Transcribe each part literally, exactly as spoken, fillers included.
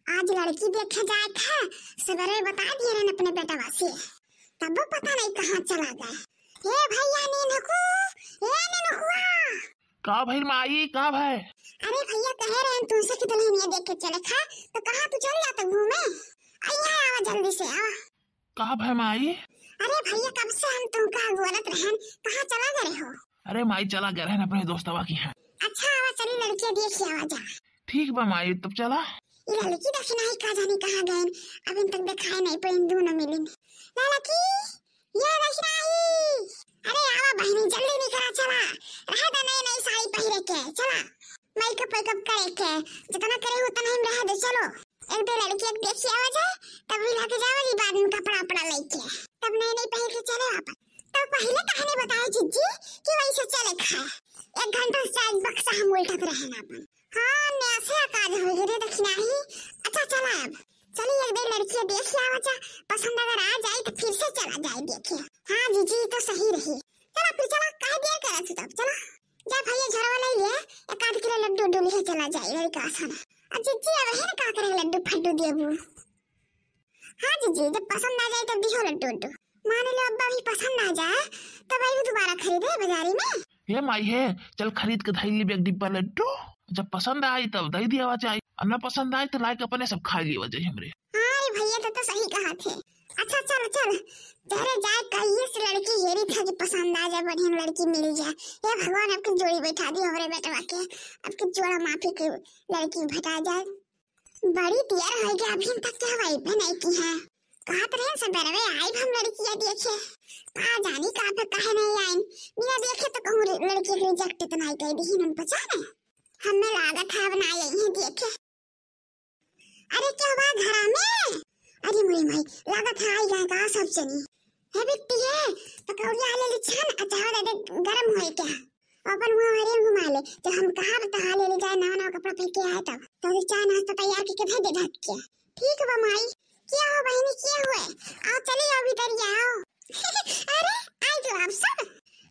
आज लड़की देखे जाए थे, सबेरे बता दिए रहन अपने बेटवा से, तब पता नहीं कहाँ चला गए। हे भैया नीनकू, हे नीनकुआ। का भइल माई, का भय? अरे भैया, कहे रहन तुमसे कि दुल्हनिया देखे चले खा, तो कहाँ तू चल जाता घूमे? आ, यहाँ आवा, जल्दी से आवा। का भय माई? अरे भैया, कब से हम तुमका बोलत रहन, कहाँ चला गए हो? अरे माई, चला गए रहन अपने दोस्तवा की यहाँ। अच्छा, आवा, चली लड़किया देख आवा जा। ठीक बा माई, तब चला। ये लड़की दखिनाही का जानी कहाँ गए, अभी तक दिखाई नहीं पड़ी, दोनों मिलिन। लड़की, ये दखिनाही, अरे आवा बहनी, जल्दी निकला, चला। रहे दा नई नई साड़ी पहिरे के, चला। मेकअप वेकअप करे के, जितना करे उतना ही रहे दे, चलो। एक दो लड़की एक देखी आवा जाए, तब भी लाके जावा जी बाद में कपड़ा उपड़ा लेके। तब नई नई पहिर के चले अपन। तब पहले कहानी बताओ जिज्जी कि वैसे चले खाए। एक घंटा से चार बक्सा हम उल्टत रहे ना अपन। हाँ, न्यासे अकाज हो गए रे दखिनाही। अच्छा चला अब। चली एक दो लड़की देख आवा जा, पसंद अगर आ जाए तो फिर से चला जाए देखे। हाँ जीजी, तो सही रही। चला फिर चला, काहे देर करत हो तब, चला। जा भैया झरवा ले ले, एक आध किलो लड्डू उड्डू लिहे चला जाए, लड़का आसन। अब जिज्जी अब है ना का करे लड्डू फड्डू देबू। हाँ जीजी, जब पसंद आ जाए तब दिहो लड्डू उड्डू। मान लो अब्बा भी पसंद आ जाए तब आई दोबारा खरीदे बाजारी में। हे माई हे, चल खरीद के धई ली एक डिब्बा लड्डू, जब पसंद आई तब दे दिया जाए, और ना पसंद आई तो लाइक अपने सब खा लिया जाए हमरे। हाँ रे भैया, तो, तो सही कहा थे। अच्छा चल चल, जहरे जाए कहिए से लड़की हेरी था कि पसंद आ जाए, बढ़िया लड़की मिल जाए। हे भगवान, आपकी जोड़ी बैठा दी हमरे बेटवा के, आपकी जोड़ा माफी की लड़की भेटा जाए। बड़ी देर हो गया, अभी तक क्या वाइफ भी नहीं की है। कहत रहे सबेरवे आइब हम लड़किया देखे, का जानी का पे काहे नहीं आइन। बिना देखे तो कहूँ रि-, लड़की के रिजेक्ट तो नहीं कर दी हम, पता नहीं। हमें लागत है अब ना आई है देखे। अरे क्या हुआ घरा में? अरे मोरी माई, लागत है आई गए का सब जनी। हे बिट्टी हे, पकौड़िया ले ली छन, आ चावल दे दे गरम होए क्या? अपन मुँह हमारे घुमा ले, जब हम कहा तहा ले ले जाए, नवा नवा कपड़ा पहन के आए तब। तो अभी चाय नाश्ता तैयार करके भेज दे ढक के। ठीक बा माई, क्या हो बहनी, क्या हुए? आओ चली जाओ भीतर आओ। अरे, आई तो आप सब,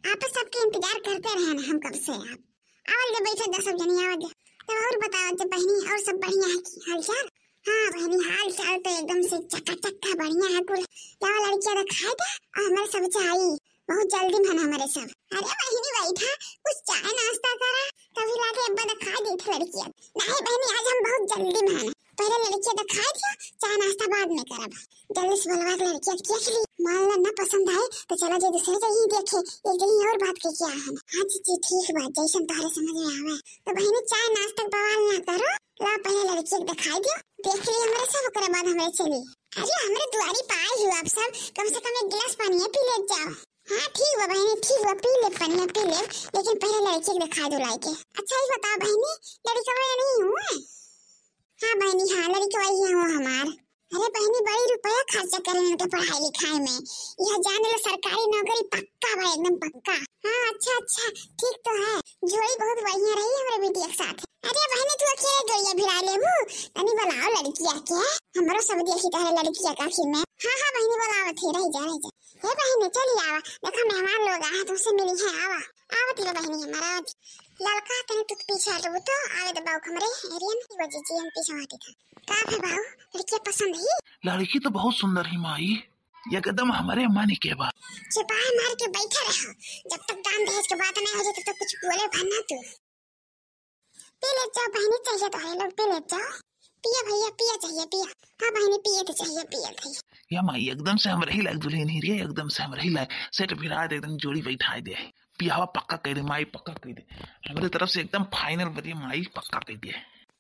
आप सबके इंतजार करते रहे ना हम कब से। आप आवल दे, बैठे दे सब जनी, आवल दे। तब और बताओ जब बहनी, और सब बढ़िया है कि हालचाल? हाँ बहनी, हाल चाल तो एकदम से चकाचक है, बढ़िया है कुल। लावा लड़किया दिखाई दे, और हमारे सब चाही बहुत जल्दी मन हमारे सब। अरे बहनी बैठा, कुछ चाय नाश्ता करा, तभी लाके अब्बा दिखाई देत लड़किया। नहीं बहनी, आज हम बहुत जल्दी मन, पहले लड़किया दिखाई दिया, चाय नाश्ता बाद में करब। जल्दी से बोलवा के लड़किया के देख ली, मान ला ना पसंद आए तो चला जाए दूसरे जगह देखे, एक जगह और बात के क्या है। हाँ जीजी ठीक बात, जैसन तोहरे समझ में आवे। तो बहनी चाय नाश्ता के बवाल ना करो, ला पहले लड़किया के दिखाई दियो, देख ली हमरे सब, ओकरे बाद हमरे चली। अरे हमरे दुआरी पे आए हो आप सब, कम से कम एक गिलास पानी पी ले जाओ। हाँ ठीक बा बहनी, ठीक बा, पी ले पनिया पी ले, लेकिन पहले लड़की के दिखा दो लाइके। अच्छा ये बताओ बहनी, लड़कवा नहीं हुआ? हाँ बहनी हाँ, लड़कवा ही है वो हमार। अरे बहनी बड़ी रुपया खर्चा करे इनके पढ़ाई लिखाई में, यह जान लो सरकारी नौकरी पक्का बा, एकदम पक्का। हाँ अच्छा अच्छा, ठीक तो है, जोड़ी बहुत बढ़िया रही हमरे बिटिया के साथ। अरे बहनी तू अकेले जोड़िया भिड़ा लेबू, तनी बुलाओ लड़किया के, हमरो सब देखी तहरे लड़किया के आँखी में। हाँ हाँ बहनी बुलावत है, रह जा रह जा। हे बहिनी, चली आवा, देखा मेहमान लोग आए हैं, तुमसे मिली है, आवा। आवत ही बा बहिनी हमारा, आवत ही। ललका तनी तू पीछे हटबू तो, आवे दे बाऊ हमरे एरिया में, वो जीजी हम पीछे हटी था। का भे बाऊ, लड़किया पसंद ही? लड़की तो बहुत सुंदर ही माई, एकदम हमारे मन के बा। चिपाही मार के बैठे रहो, जब तक दान दहेज के बात नहीं हो जाए तब तक कुछ बोले भर ना तू। पी ले जाओ बहनी, चाहिए तो है लोग, पी ले जाओ। पिया भैया, पिया चाहिए, पिया। हाँ बहनी, पिए तो चाहिए, पिए तो चाहिए। या माई, एकदम से हमरे ही लायक दुल्हन ही रे, एकदम से हमरे ही लायक। सेट भिड़ा दे, एकदम जोड़ी बैठाए दे। पियावा पक्का कह दे माई, पक्का कह दे। हमरे तरफ से एकदम फाइनल बा रे माई, पक्का कह दे।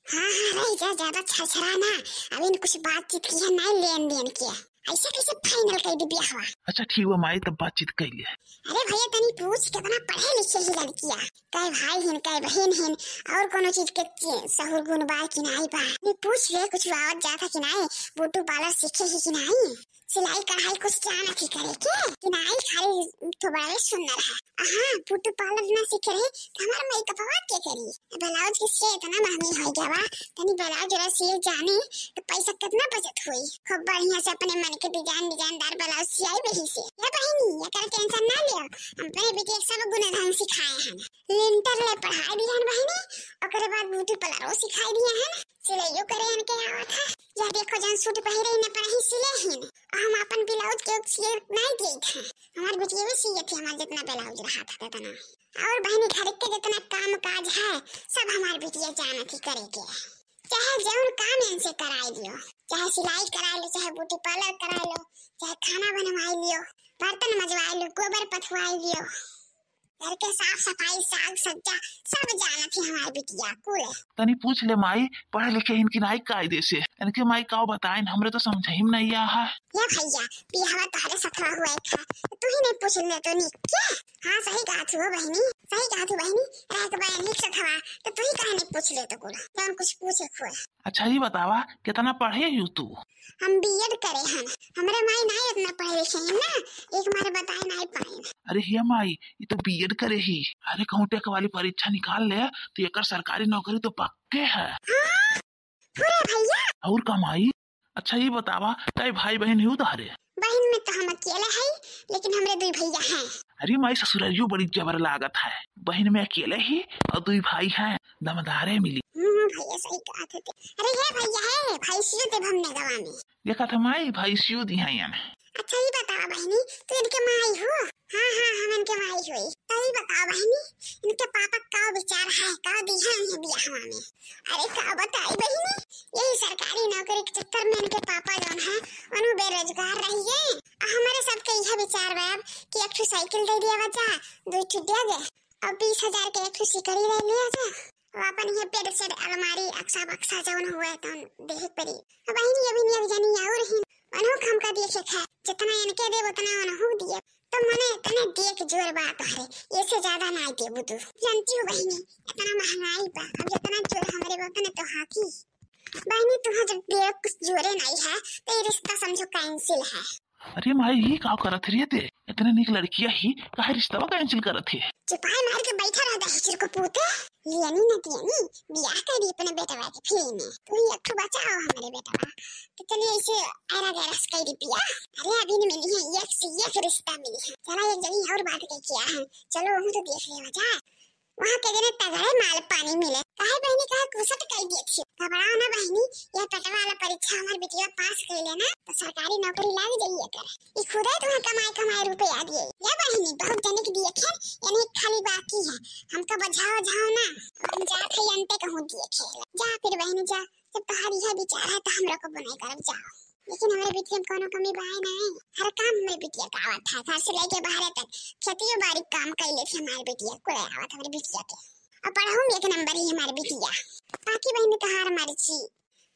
हाँ हाँ, रह जा, ज्यादा छरछरा ना। अभी कुछ बातचीत की है, ना लेन देन की है। ऐसे कैसे फाइनल कर दी ब्याहवा? अच्छा ठीक बा माई, तब बातचीत कर ले। अरे भैया तनी पूछ कितना पढ़े लिखे ही लड़किया, कै भाई हिन, कै बहिन हिन, और कोनो चीज के चे-, सहूर गुण बा कि नाई बा? तनी पूछ ले, कुछ आवत जात है कि नाई, ब्यूटी पार्लर सीखे ही कि नाई, सिलाई कढ़ाई कुछ जानत ही करे के कि नाई, खाली थोबड़ा सुंदर है। हाँ, ब्यूटी पार्लर ना सीखे रही तो हमार मेकअपवा के करी? ब्लाउज के से इतना महंगी हो गया बा, तनी ब्लाउज जरा सिए जानी तो पैसा कितना बचत हुई। खूब बढ़िया से अपने मन के डिजाइन, डिजाइनदार ब्लाउज सियाई वही से। ये बहिनी, एकर टेंशन ना लियो, हम अपने बेटी के सब गुण ढंग सिखाए हैं। लिंटर ले पढ़ाई दिए हैं बहिनी, ओकरे बाद ब्यूटी पार्लरो सिखाई दिए हैं, सिलाइयो करे इनके आवत है। जौन सूट पहिरे ही न, पड़ही सिले ही न। और हम आपन ब्लाउज के सिए नाई देत हैं। हमार बिटिया भी सिए थे, हमार जितना ब्लाउज रहा था उतना। और बहिनी, घर के जितना काम काज है, सब हमार बिटिया जानत ही करे के। चाहे जौन काम इनसे कराई लियो, चाहे सिलाई कराई लो, चाहे ब्यूटी पार्लर कराई लो, चाहे खाना बनवाई लियो, बर्तन मजवाई लो, गोबर पथवाई लियो, घर के साफ सफाई, साग सज्जा, सब जानत ही हमार बिटिया कुल। तनी पूछ ले माई, पढ़े लिखे इनकी नाई कायदे से, इनके माई का बताइन, हमरे तो समझ ही में नहीं आ है। या भैया, बियाहवा तोहरे सथवा हुआ एक है, तो तू ही नहीं पूछ ले तो नी क्या? हाँ, सही कहा तू हो बहिनी, सही कहा तू बहिनी। रह के बयान लिख सथवा, तो तू ही काहे नहीं पूछ ले तो कुल, जौन कुछ पूछे हुए। अच्छा, ये बतावा, कितना पढ़े हो तू? हम बीएड करे हन, हमरे माई नाई इतना पढ़े लिखे हैं ना, एक मारे बताए नाई पाए। अरे हे माई, ये तो बीएड करे ही। अरे कहूँ टेक वाली परीक्षा निकाल ले, तो एकर सरकारी नौकरी तो पक्के है। हाँ? पूरे भैया। और का माई? अच्छा, ये बतावा, कई भाई बहन ही उधारे? बहन में तो हम अकेले है, लेकिन हमरे दुई भैया हैं। अरे माई, ससुरारियो बड़ी जबर लागत है। बहन में अकेले ही और दुई भाई हैं, दमदारे मिली। हम्म, भैया सही कहा थे। अरे हे भैया, है भैंसियो देब हमने गवा में। देखा था माई, भैंसियो दी हैं याने। अच्छा, ये बतावा बहनी, तू इनके माई हो? हाँ, हाँ, हम इनके माई हुई। तो ये बतावा बहनी, इनके पापा का विचार है, का दी है इन्हें बियाहवा में? अरे का बताई बहनी, यही सरकारी नौकरी के चक्कर में इनके पापा जौन है, उन्हों बेरोजगार रहिए। आ हमारे सबके यह विचार बा अब कि एक ठो साइकिल दे दिया बच्चा, दो ठो दे दे, और बीस हजार के एक ठो सिकड़ी ले लिया जा। अब अपन ये बेड सेट, अलमारी, अक्सा बक्सा जौन हुआ है, तौन देहे के पड़ी। अब बहिनी, अभी नहीं, अभी जानी और ही, उन्हों का हमका देखे था, जितना इनके देब, उतना उन्हों दिए। तो मने इतने देख जोर बा तोहरे, ऐसे ज्यादा ना देबू तू। जानती हो बहिनी, इतना महंगाई बा, अब जितना जोर हमरे बा, उतने तो हाथी। बहिनी, तुहा जब देख कुछ जोरे नहीं है, तो ये रिश्ता समझो cancel है। अरे माई, ये का करत रे ते? इतने नीक लड़किया ही, काहे रिश्तवा cancel करत है? चुपाई मार के बैठा रह दहिजर को पूते। लियनी न तियनी, बियाह कर दी अपने बेटवा के free में। तू ही एक ठो बचाओ हमरे बेटवा। तो चलिए इसे आरा गैरस कर दी पिया। अरे अभी नहीं मिली है, एक से एक रिश्ता मिली है। चला एक जनी और बात कह किया है, चलो वहू तो देख लेवा जाए। वहाँ के जने तगड़े माल पानी मिले। काहे बहिनी, काहे कुसट कई दिए थी? घबराओ ना बहिनी, यह टेट वाला परीक्षा हमार बिटिया पास कर लेना तो सरकारी नौकरी लाग जाइए कर। ई खुदे तुम्हें कमाए कमाए रुपया दिए। या बहिनी, बहुत जने के दिए थे, यानी खाली बाकी है। हमका बझाओ झाओ ना, हम जात है अंते कहूँ दिए थे। जा फिर बहिनी जा, जब तोहार यह विचार है तो हमरा को बनाए करब जाओ। लेकिन हमरे बिटिया में कोनो कमी बाय नहीं, हर काम हमरे बिटिया का आवत है, घर से लेके बाहरे तक खेतियो बाड़ी काम कर लेती हमारे बिटिया, कुल आवत हमरे बिटिया के। और पढ़हू में एक नंबर ही हमारे बिटिया। बाकी बहिनी तोहार मर्जी,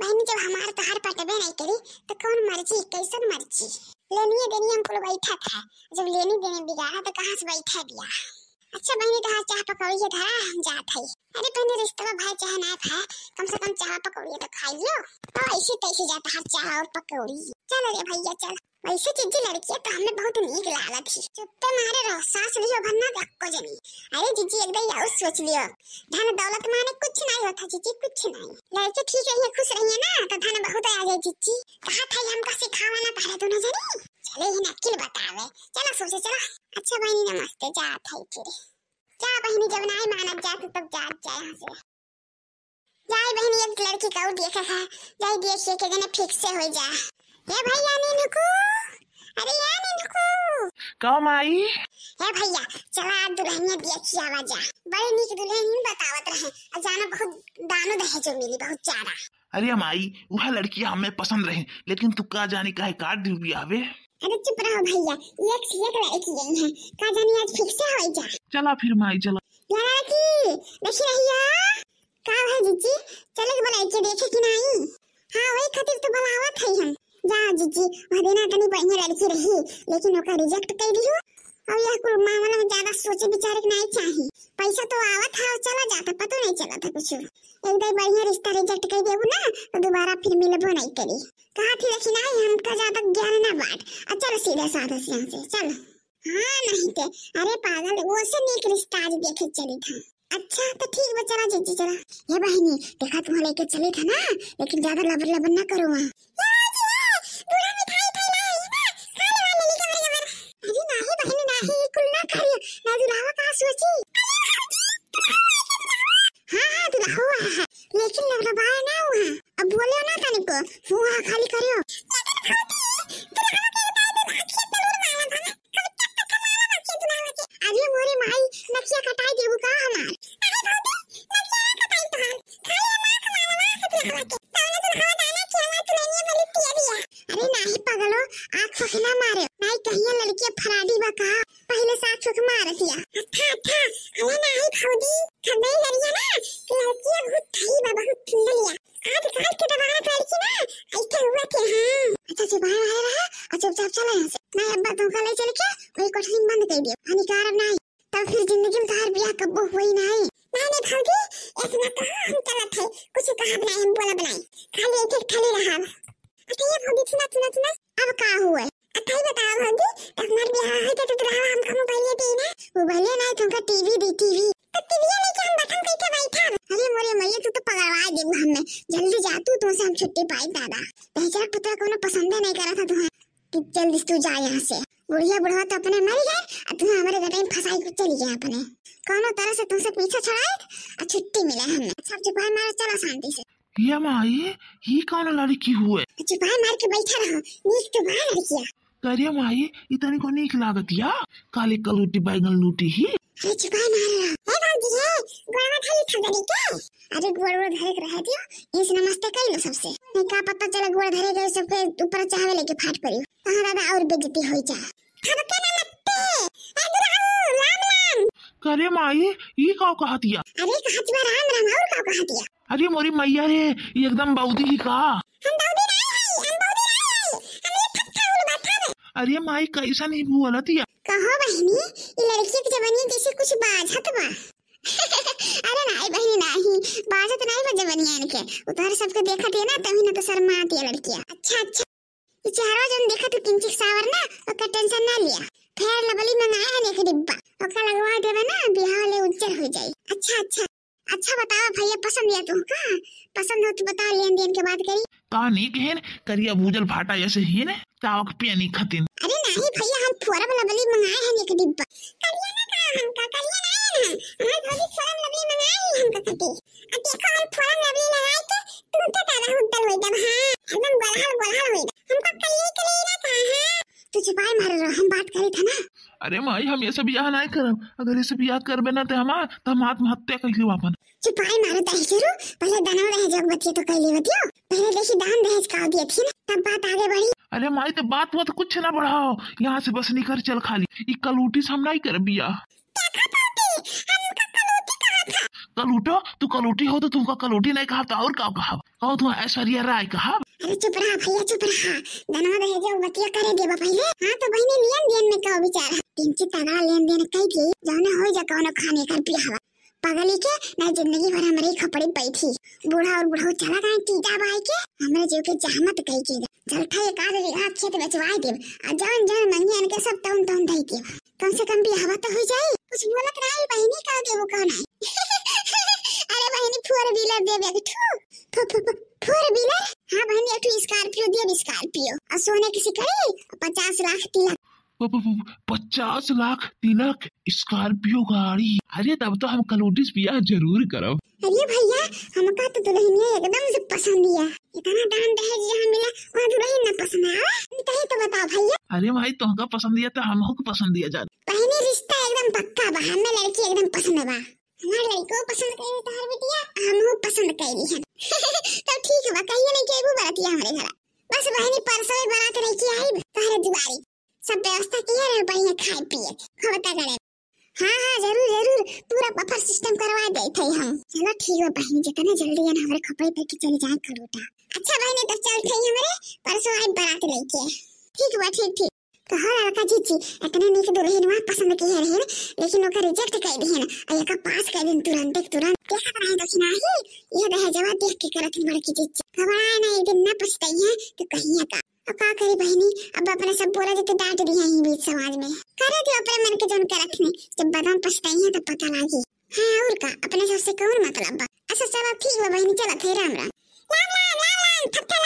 बहिनी जब हमार तोहार पटबे नहीं करी तो कौन मर्जी, कैसन मर्जी? लेनिए देनिए हम कुल बैठा था, जब लेनी देनी बिगाड़ा तो कहाँ से बैठा दिया? अच्छा बहिनी, तोहार चाह पकौड़ी के धरा, हम जात हई। अरे बहिनी, रिश्तवा भाई चाहे ना भाई, कम से कम चाह पकौड़ी तो खाई लियो। और ऐसे तैसे जा तोहार चाह और पकौड़ी। चल रे भैया चल। वैसे जीजी लड़किया तो हमें बहुत नीक लागत ही। चुप्पे मारे रहो, सांस लियो भर ना अक्को जनी। अरे जीजी एक दाई और सोच लियो, धन दौलत माने कुछ नहीं होता जीजी, कुछ नहीं। लड़के ठीक रहिए, खुश रहिए ना तो धन बहुत आ जाए जीजी। कहा था हमका सिखावा ना पहले दोनों जनी। चले ही ना अकिल बतावे। चला सोचे चला। अच्छा बहिनी नमस्ते, जात है फिर। जा बहिनी, जब नाई मानत जात तब जात जाए यहाँ से। जाए बहिनी, एक लड़की का और देखा है, जाए देखिए के जने fix से हो जा। ए भैया निनकू, अरे या निनकू। का माई? ए भैया, चला आज दुल्हनिया देखी आवा जा, बड़ी नीक दुल्हन बतावत रहे, आ जाना बहुत दानो दहेजो मिली, बहुत ज्यादा। अरे माई, वह लड़की हमें पसंद रहे, लेकिन तू का जानी काहे काट दी बियाह बे। अरे चुप रहो भैया, एक से एक लड़की आई है, का जानी आज fix से हो जा। चला फिर माई, चला। यार की देखी रही है, का है जीजी, चले के बोला के देखे कि नहीं? हाँ, वही खातिर तो बुलावत है हम। जा जीजी, वह देना इतनी बढ़िया लड़की रही, लेकिन ओका reject कर दियो। और यह कुल मामला में ज्यादा सोचे विचारे के नहीं चाहिए। पैसा तो आवत है और चला जाता, पता नहीं चला था कुछ। एक दाई बढ़िया रिश्ता reject कर देबू ना, तो दोबारा फिर मिलबो नहीं करी। कहा थी लेकिन आई, हमका ज्यादा ज्ञान ना बांट। आ चल सीधे साधे से यहाँ से, चल। हाँ, नहीं ते। अरे पागल, वो से नीक रिश्ता आज देखे चली था। अच्छा, तो ठीक बा, चला जीजी, चला। ये बहिनी, देखा तुम्हें लेके चली था ना, लेकिन ज्यादा लबर लबर ना करो वहाँ। अरे नाही बहिनी, नाही, कुल ना करियो, ना दुल्हवा का सोची। हाँ, हाँ, दुल्हवा है, लेकिन लबरबाए ना हुआ। अब बोले ना तनिको, हुआ खाली करियो। लेकिन भौजी, दुल्हवा के एक दाई दुल्हा के जरूर माला बा। अरे मोरे माई, नकिया कटाई देबू का हमार? अरे भौजी, नकिया ना कटाई तोहार। खाली हमार माला ना के दुल्हवा के। तौने दुल्हवा दाना के हमार दुल्हनिया वाली पिया दिया। अरे नाही पगलो, आँख फखना मारे। नाही कहिया लड़किया फराडी बा का? पहिले से आँख फख मार दिया। अच्छा, अच्छा, अरे नाही भौजी, खबे लड़िया ना, लड़किया बहुत सही बा, बहुत सुंदर लिया। आजकल के जमाना के लड़की ना, ऐसे हुआ थे, हाँ। अच्छा, चुपाए मारे रहा, और चुपचाप चला यहाँ से। नहीं, अब्बा तुमका ले चल के, वही कोठरी में बंद कर दिया। हानिकारक नहीं, तब फिर जिंदगी में तोहार बियाह कब्बो हुई नहीं। नहीं, नहीं, भौजी, ऐसे ना कहा, हम चलत है, कुछ कहब नहीं, हम बोलब नहीं। खाली एक एक थाली रहा। अच्छा, ये भौजी, सुना, सुना, सुना, अब का हुआ? अच्छा, ये बताओ भौजी, तो हमार बियाह है तो, तो दुल्हवा हमका मोबाइल दे ना? मोबाइल नहीं, तुमका टीवी दी, टीवी। तो टीवी लेके हम बटन कैसे बैठा? अरे मोरे मैया, तू तो पगलवा देबू हमें। जल्दी जा तू, तुमसे हम छुट्टी पाई दादा। पहचान पता कोनो पसंदे नहीं करा था तुम्हें कि जल्दी से तू जा यहाँ से। बुढ़िया बुढ़वा तो अपने मर गए, अब तुम्हें हमारे गटाई में फंसाई के चली गए अपने। कोनो तरह से तुमसे पीछा छुड़ाए और छुट्टी मिले हमें। अच्छा, अब चुपाए मारो, चलो शांति से। ये माई, ये कौन लड़की हुए? चुपाए मार के बैठा रहो, नीक तो बा लड़किया। करे माई, इतनी को नीक लागत या? काले कलूटी बैगन लूटी ही। अरे चुपाए मार रहो। ए भौजी है, गोड़वा धरी था गली के। अरे गोड़वा धरे के रह दियो, इस नमस्ते कर लो सबसे। नहीं का पता चला गोड़ धरे गए सबके ऊपर चाहवे लेके फाट पड़ी। कहाँ दादा और बेइज्जती हो जा। सबके नमस्ते। ए दुल्हन, राम राम। करे माई, ये का कहत या? अरे कहत बा राम राम, और का कहत या? अरे मोरी मैया रे, ये एकदम बौदी ही का? हम बौदी नहीं हई, हम बौदी नहीं हई, हम ये फट्टा उड़ बात हवे। अरे माई, कैसन ही बोलत या? कहो बहिनी, ये लड़की के जवानी जैसे कुछ बाझत बा। अरे नहीं बहिनी, नहीं बाझत नहीं बा जवानिया इनके, उधर सबके देखत है ना, तभी ना तो शर्मात या लड़किया। अच्छा, अच्छा, ये चेहरा जौन देखत तू किंचिक सावर ना, ओकर टेंशन ना लिया। फेयर लवली मंगाए हन एक डिब्बा, ओका लगवा देबे ना, बियाह ले उज्जर हो जाई। अच्छा, अच्छा, अच्छा बतावा भैया, पसंद या तुमका? पसंद हो तो बताओ, लेन देन के बात करी। का नीक हेन, करिया भूजल भाटा जैसे हेन, चावक पियनी खतिन। अरे नहीं भैया, हम फोरम लवली मंगाए हन एक डिब्बा। करिया ना का हमका, करिया नहीं है ना, हमार भौजी फोरम लवली मंगाए ही हमका खतिन। अब देखो हम फोरम लवली लगाए के तुम तो तारा उज्जर हो जाब, हाँ, एकदम गोलहाल गोलहाल हो जाब। हमका करिया करिया ना का, हाँ। तू चुपाए मारे रहो, हम बात करी था ना। अरे माई, हम ये सब बियाह नहीं करब। अगर ये सब बियाह करबे ना तो हमार, तो हम आत्महत्या कर लेब अपन। चुपाए मारो दहेजरू, पहले दानवा दहेज के बतिया तो कर लेवे दियो। पहले देखी दान दहेज का दिए थी ना, तब बात आगे बढ़ी। अरे माई, तो बात, बात कुछ ना बढ़ाओ, यहाँ से बस निकर चल खाली। ई कलूटी से हम नहीं करब बियाह। देखा बाबूजी, हमका कलूटी कहा था। कलूटो, तू कलूटी हो तो तुमका कलूटी नहीं कहा तो और का कहा? कहो तुम ऐश्वर्या राय कहा। अरे चुप रहा भैया, चुप रहा। दानवा दहेज के बतिया करे देबा पहले। हाँ तो बहिनी, लेन देन में का विचार है? किंचित तगड़ा लेन देन कह के जौने हो जा कौनो खाने कर पिया हवा। पगली के ना जिंदगी भर हमरे खपड़ी बैठी। बूढ़ा और बुढ़ऊ चला गए टीका बाई के, हमरे जीव के जहमत कही के। चल था एक आध बीघा खेत बेचवाए देब, आ जौन जौन मंगे इनके सब तौन तौन दे देब। कम से कम बियाहवा तो हो जाई। कुछ बोलत रही बहिनी, का देबो का नहीं। अरे बहिनी, फोर व्हीलर देबे एक ठो। फो-, फो-, फो-, फोर व्हीलर? हाँ बहिनी, एक ठो स्कॉर्पियो देब, स्कॉर्पियो। और सोने की सिकड़ी, और पचास लाख तिलक। प-, प-, प-, पचास लाख तिलक, स्कॉर्पियो गाड़ी। अरे तब तो हम कलूटी से बियाह जरूर करब। अरे भैया, हमका तो दुल्हनिया एकदम से पसंद या। इतना दान दहेज यहाँ मिला, वहाँ दुल्हन ना पसंद आवा? तही तो बताओ भैया। अरे भाई, तुमका पसंद या तो हमहू के पसंद या जान। बहिनी, रिश्ता एकदम पक्का बा, हमें लड़की एकदम पसंद बा। हमार लड़को पसंद करी तोहार बिटिया, हमहू पसंद करी हम। तो ठीक बा, कहिए नहीं के अबू बरतिया हमरे घरा। बस बहिनी, परसों ही बारात लेके आई तोहरे दुआरी। सब व्यवस्था किए रहे, बढ़िया खाए पिए, खूब तगड़े। हाँ, हाँ, जरूर, जरूर, पूरा बफर सिस्टम करवा देत हई हम। चलो ठीक बा बहिनी, जितने जल्दी है ना हमरे खपड़ी पे के चली जाए कलूटा। अच्छा बहिनी, तो चल थे हमरे परसों आई बारात लेके। ठीक बा, ठीक, ठीक। कहो लड़का जीजी, इतने नीक दुल्हनवा पसंद किए रहे, लेकिन ओकर रिजेक्ट कर दिए ना, और एका पास कर दिन तुरंत, तुरंत। देखत रहे दक्षिणा ही, ये दहेजवा देख के करत ही बड़की जीजी। घबराए ना, एक दिन ना पछताई है तो कहिए का। अब का करी बहिनी, अब अपने सब बोला जते डांट दिया ही बीच समाज में। करे दियो अपने मन के जौन करत में, जब बाद में पछताई है तब पता लागी। हाँ और का, अपने सबसे कौन मतलब बा। अच्छा चलो ठीक बा बहिनी, चलत है, राम राम। राम राम, राम राम, थप्पा